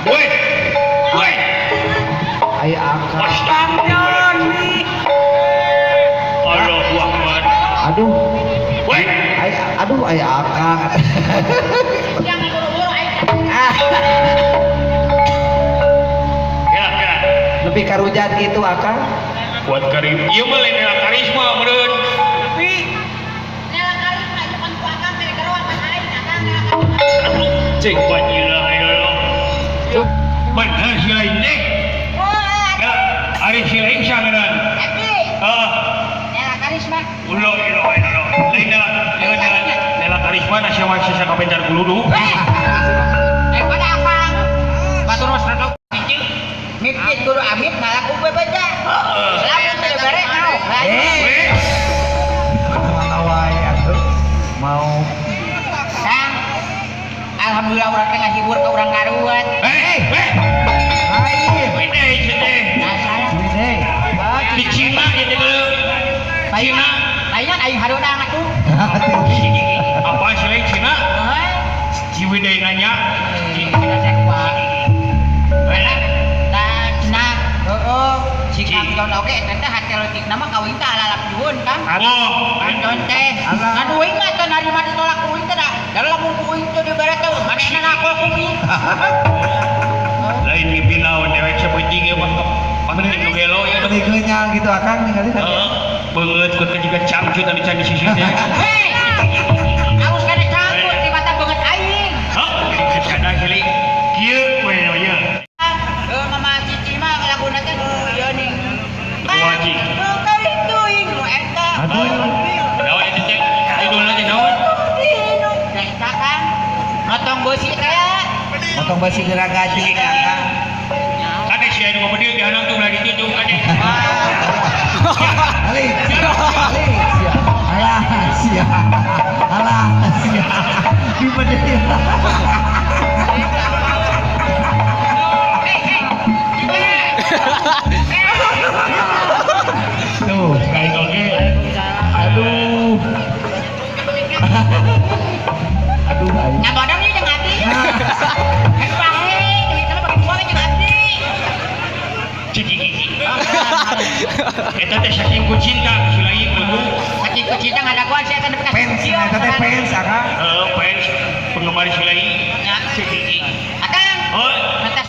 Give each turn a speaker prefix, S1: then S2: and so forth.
S1: Woi. Woi.
S2: Aya akang.
S1: Kang Joni. Allahu Akbar.
S2: Aduh.
S1: Woi.
S2: Aduh aya akang.
S3: Jangan buru-buru aing.
S1: Kira.
S2: Lebih karujan gitu akang.
S1: Kuat karim. Ieu mah lain karisma meureun.
S3: Tapi nela karisma itu kan ku akang mere karuan kan aing akang nela karisma.
S1: Cek bajila ayo. Bener si lain teh. Ya, ari si lain sangeun.
S3: Tapi
S1: Ah,
S3: nela karisma.
S1: ulo ilo ilo. Lain nela karisma na sia mah sisa kapencar guludu.
S3: Daripada akang batur mah seratus mipit guru amit ngalaku bebeja. Lamun teu bere mau.
S1: Weh,
S2: Mana wae atuh. Mau.
S3: Kang, alhamdulillah urang teh ngahibur ka urang Garut.
S1: Eh, weh.
S2: Lain.
S1: Weh deh, teh.
S3: Nah, salah.
S2: Ini.
S1: Di Cina ieu teh geuleuh. Cina.
S3: Lainnya aing hareudang atuh.
S1: Apa sih lain Cina?
S3: Heuh.
S1: Ciwidey nanya.
S3: Cina sarua. Tah Cina, heeh. Si Kang Jon oge eta teh hate leutikna mah kawin teh alalap juhun, Kang.
S1: Oh,
S3: Kang Jon teh.
S2: Alah.
S3: Ngan uing mah teh narima ditolak ku uing teh da. Da lamun ku uing teh dibere teh manehna nakol ku uing.
S1: Lain ngipinaon dewek sapenting ieu mah penting nu gelo ieu.
S2: Beli geunyal gitu akang ningali tadi.
S1: Heeh. Beungeut kuat juga cangcut anu can di sisi teh.
S3: Hei. Aus kana cangcut di mata beungeut aing.
S1: Hah? Kada sili. Kieu we ieu.
S3: Heuh Mama Cici mah laguna teh nu ieu ning.
S1: Wajib.
S3: Teuing nu eta.
S2: Aduh.
S1: Naon eta teh? Judulna teh naon?
S3: Eta Kang. Motong beusi teh.
S2: Motong basi gerak gaji akang.
S1: Kade sia nu bedil di hanang tuh belah ditu tuh kade.
S2: Ali. Ali. Sia. Alah, sia. Alah, sia. Di bedil. Tuh,
S1: Kain oge.
S2: aduh. Aduh, aing.
S3: Nya bodong ieu jeung abdi. Kan pahe, duitna mah bagi dua we jeung abdi.
S1: Ciki. Eta teh saking ku cinta si lain kudu.
S3: Saking ku cinta ngadaguan sia teh nepi ka
S2: Fans, eta teh fans akang.
S1: Heeh, fans penggemar si lain.
S3: Nya.
S1: Ciki.
S3: Akang,
S1: Oh,
S3: mata